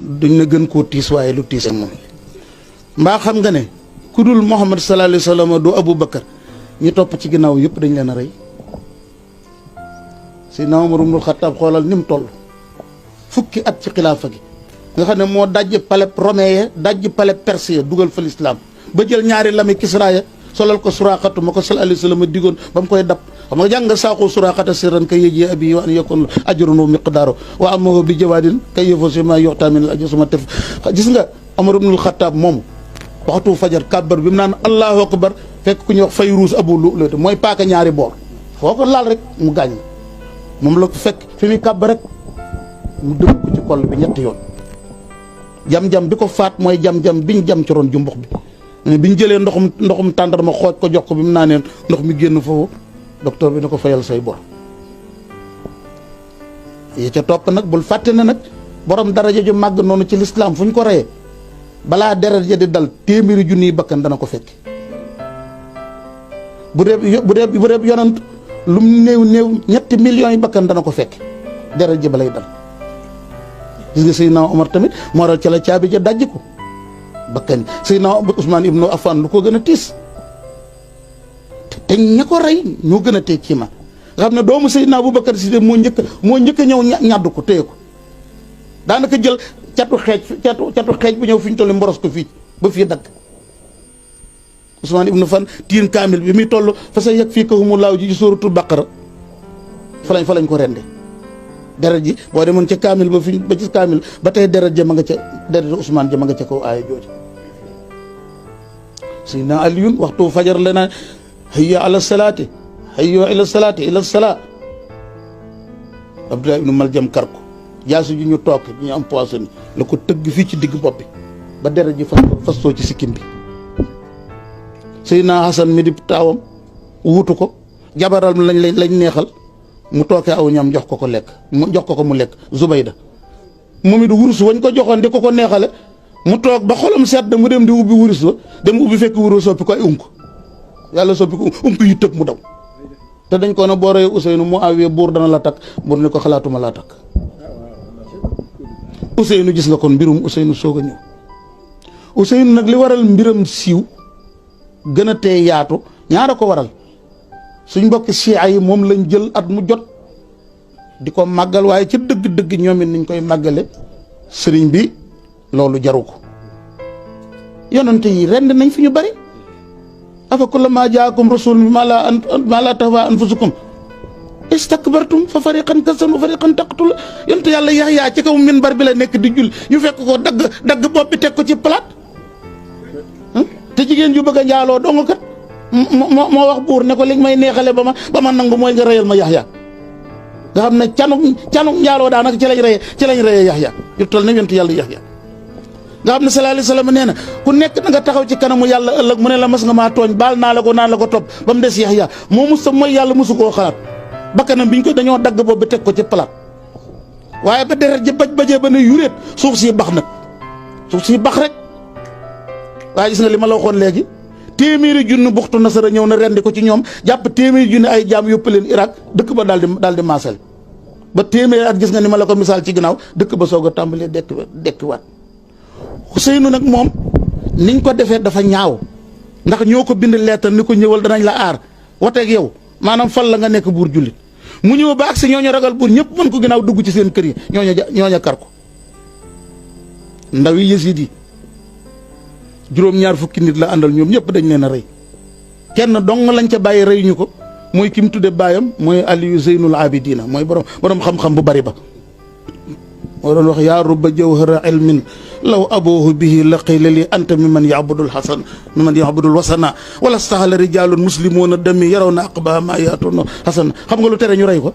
duñ na gën koo tiis waaye lu tiis moom mbaa xam nga ne ku dul Muhammad sallallahu alayhi wa sallam du Abu Bakar ñi topp ci ginnaaw yëpp dañ leen a rey Seydina Umar ibnul Xattaab xoolal ni mu toll fukki at ci xilaafa gi nga xam ne moo dajj palais romain ya dajj palais perse ya dugal fa lislaam ba jël ñaari lami Kisra ya solal ko Suraaxatu ma ko sallallahu alayhi wa sallam digoon ba mu koy dab xam nga jàng nga saaxu Suraaxata sirran kay yëjee abi wa an yakun ajruhu miqdaaru wa amahu bi jawaadin kay yëfoo si ma yoxtaa min al ajr suma tef gis nga Umar ibnul Xattaab moom waxtu fajar kàbbar bi mu naan allahu akbar fekk ku ñuy wax Fayruus Abu Lu'lu'ata mooy paaka ñaari boor foo ko laal rek mu gaañ moom la ko fekk fi muy kàbbar rek mu dëgg ko ci kol bi ñetti yoon jam-jam bi ko faat mooy jam-jam biñ jam ci ron jumbux bi biñ jëlee ndoxum tàndarma xooj ko jox ko bi mu naanee ndox mi génn foofu docteur bi ne ko fayal say bor yi ca topp nag bul fàtte ne nag borom daraja ju màgg noonu ci lislaam fu ñu ko reyee balaa deret ja di dal téeméeri junniy bakkan dana ko fekk bu dee yonent lu mu néew ñetti millions yi bakkan dana ko fekk deret ji balay dal gis nga Seydina Omar tamit moo waral ca la caabi ja dajj ko bakkan Seydina Ousmane ibnu Affan lu ko gën a tiis te ña ko rey ñoo gën a tee ci ma nga xam ne doomu Seydina Aboubacar Si moo njëkk a ñëw ñàddu ko téye ko daanaka jël catu xeej bu ñëw fi ñu toll mboros ko fii ba fii dagg Ousmane ibnu Affan tiin kaamil bi muy toll fa sa yegg fii kahumulaahu ji ci suuratul Baqara fa lañ ko rende deret ji boo demoon ca kaamil ba ci kaamil ba tey deret ja ma nga ca deret Ousmane ja ma nga ca kaw aaya jooju Seydina Aliyun waxtu fajar la na hayya ala salaati hayya ila salaati ila salaa Abdullah ibnu Maljam kar ko jaasu ji ñu toog ñu am poisson la ko tëgg fii ci digg bopp bi ba deret ji fastoo ci sikkim bi Seydina Hasan mi di taawam wutu ko jabaral lañ neexal mu tookee aw ñam jox ko lekk mu jox ko mu lekk Zubayda moom it wurus wañ ko joxoon di ko neexale mu toog ba xolam sedd mu dem di ubbi wurus ba dem ubbi fekk wurus soppi ko ay unk yàlla soppi ko unk yu tëb mu daw te dañ ko ne boo reyee Ousseynou mu awee buur dana la takk buur ne ko xalaatuma laa takk Ousseynou gis nga kon mbirum Ousseynou soog a ñëw Ousseynou nag li waral mbiram siiw gën a tee yaatu ñaara ko waral suñ mbokki siya yi moom lañ jël at mu jot di ko màggal waaye ca dëgg-dëgg ñoom it niñ koy màggale sëriñ bi loolu jaru ko yonante yi rend nañ fi ñu bari afa kullamaa jaakum rasulun maa laa tahwaa anfusukum istakbartum fa fariqan kazzabtum wa fariqan taqtul yonte yàlla Yaxya ci kaw minbar bi la nekk di jul ñu fekk ko dagg bopp bi teg ko ci palaat te jigéen ju bëgg a njaaloo dong kat moo wax buur ne ko li may neexale ba ma nangu mooy nga reyal ma Yaxya nga xam ne canuk njaaloo daanaka ci lañ reyee Yaxya yu toll ne yonte yàlla Yaxya nga xam ne sallallahu alayhi wa sallam nee na ku nekk da nga taxaw ci kanamu yàlla ëllëg mu ne la mas nga maa tooñ baal naa la ko naan la ko topp ba mu des Yaxya moo mus mooy yàlla mosu koo xalaat bakkanam biñ ko dañoo dagg boobu ba teg ko ci palaat waaye ba deret ji bajee ba ne yuréet suuf si bax nag suuf si bax rek waaye gis nga li ma la waxoon léegi téeméeri junni buxtu nasara ñëw na rendi ko ci ñoom jàpp téeméeri junni ay jaam yóbbu leen Irak dëkk ba daal di maasal ba téeméeri at gis nga ni ma la ko misaal ci ginnaaw dëkk ba soog a tàmbalee dekkiwaat Ousseynou nag moom niñ ko defee dafa ñaaw ndax ñoo ko bind leetar ni ko ñëwal danañ la aar wateeg yow maanaam fal la nga nekk buur jullit mu ñëw ba agsi ñooñu ragal buur ñëpp mën ko ginnaaw dugg ci seen kër yi ñooña kar ko ndaw yi Yasiid yi juróom-ñaar fukki nit la àndal ñoom ñëpp dañ leen a rey kenn dong lañ ca bàyyi rey ñu ko mooy ki mu tudde baayam mooy Aliyu Zeynul Abidina mooy borom xam-xam bu bari ba moo doon wax yaa rubba jawhara ilmin law aboohu bihi la qila li anta mimman yabudul wasana wala stahala rijalun muslimuna dami yaraw na aqba ma yaatuna hasan xam nga lu tere ñu rey ko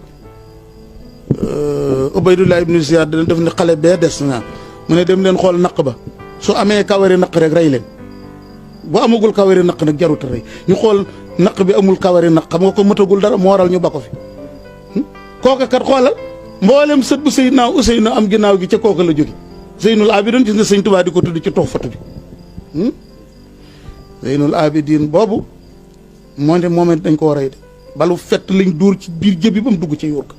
Ubaydullah ibnu Ziyad dana def ne xale bee des na mu ne dem leen xool naq ba su amee kawari naq rek rey leen bu amagul kawari naq nag jarut a rey ñu xool naq bi amul kawari naq xam nga ko mëtagul dara moo waral ñu ba ko fi kooka kat xoolal mboolem sët bu Seydina Ousseynou am ginnaaw gi ca kooka la jóge Zeynul Abidin gis nga sëñ Tuubaa di ko tudd ci toxfatu bi Zeynul Abidin boobu moo ne moom dañ koo rey de balu fett lañ dóor ci biir jëbi ba mu dugg ci yóor ko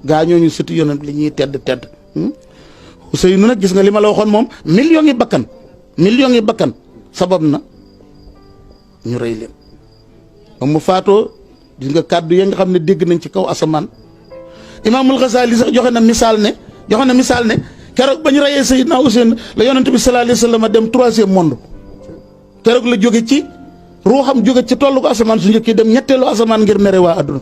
gaa ñooñu sëti yonent li ñuy tedd Ousseynou nag gis nga li ma la waxoon moom millions yi bakkan sabab na ñu rey leen moom mu faatoo gis nga kàddu ya nga xam ne dégg nañ ci kaw asamaan. Imaamul Ghazali sax joxe na misaal ne keroog ba ñu reyee Seydina Ousseynou la yonent bi sallallahu alayhi wa sallam dem troisième monde keroog la jóge ci ruuxam jóge ci tollu ko asamaan su njëkk yi dem ñetteelu asamaan ngir mere waa adduna